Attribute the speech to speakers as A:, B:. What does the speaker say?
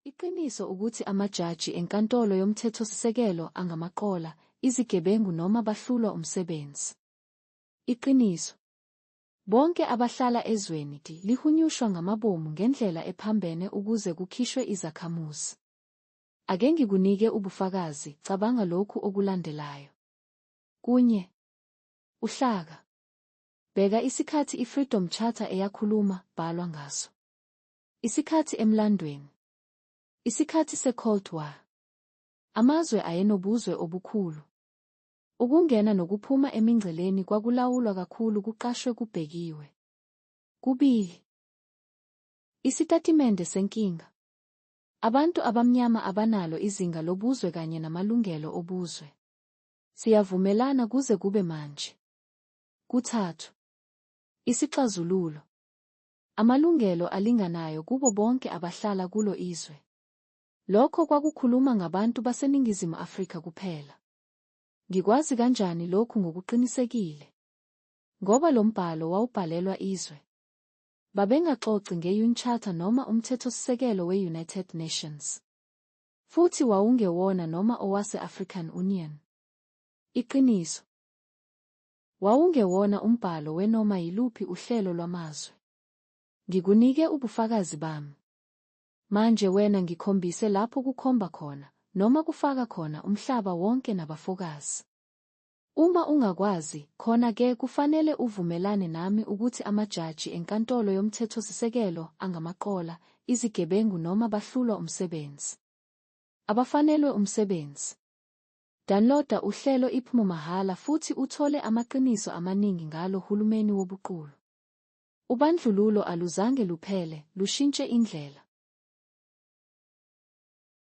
A: Iqiniso ukuthi amajaji eNkantolo yoMthethosisekelo angamaqola, izigebengu noma bahlulwa umsebenzi. Iqiniso. Bonke abahlala ezweni lihunyushwa ngamabomu ngendlela ephambene ukuze kukhishwe izakhamuzi. Ake ngikunike ubufakazi, cabanga lokhu okulandelayo. Kunye. Uhlaka. Bheka isikhathi i-Freedom Charter eyakhuluma, bhalwa ngaso. Isikhathi emlandweni. Isikhathi se-Cold War. Amazwe ayenobuzwe obukhulu. Ukungena nokuphuma emingceleni kwakulawulwa kakhulu kuqashwe kubhekiwe. Kubili. Isitatimende senkinga. Abantu abamnyama abanalo izinga lobuzwe kanye namalungelo obuzwe. Siyavumelana kuze kube manje. Kuthathu. Isixazululo. Amalungelo alinganayo kubo bonke abahlala kulo izwe. Lokho kwakukhuluma ngabantu baseNingizimu Afrika kuphela. Ngikwazi kanjani lokhu ngokuqinisekile? Ngoba lo mbhalo wawubhalelwa izwe. Babengaxoxi nge-UN Charter noma uMthethosisekelo we-United Nations. Futhi wawungewona noma owase-African Union. Iqiniso. Wawungewona umbhalo wenoma yiluphi uhlelo lwamazwe. Ngikunike ubufakazi bami. Manje wena ngikhombise lapho kukhomba khona, noma kufaka khona umhlaba wonke nabafokazi. Uma ungakwazi, khona ke kufanele uvumelane nami ukuthi amajaji eNkantolo yoMthethosisekelo angamaqola, izigebengu noma bahlulwa umsebenzi. Abafanelwe umsebenzi. Danloda uhlelo iPMO mahhala futhi uthole amaqiniso amaningi ngalo hulumeni wobuqulu. Ubandlululo aluzange luphele, lushintshe indlela.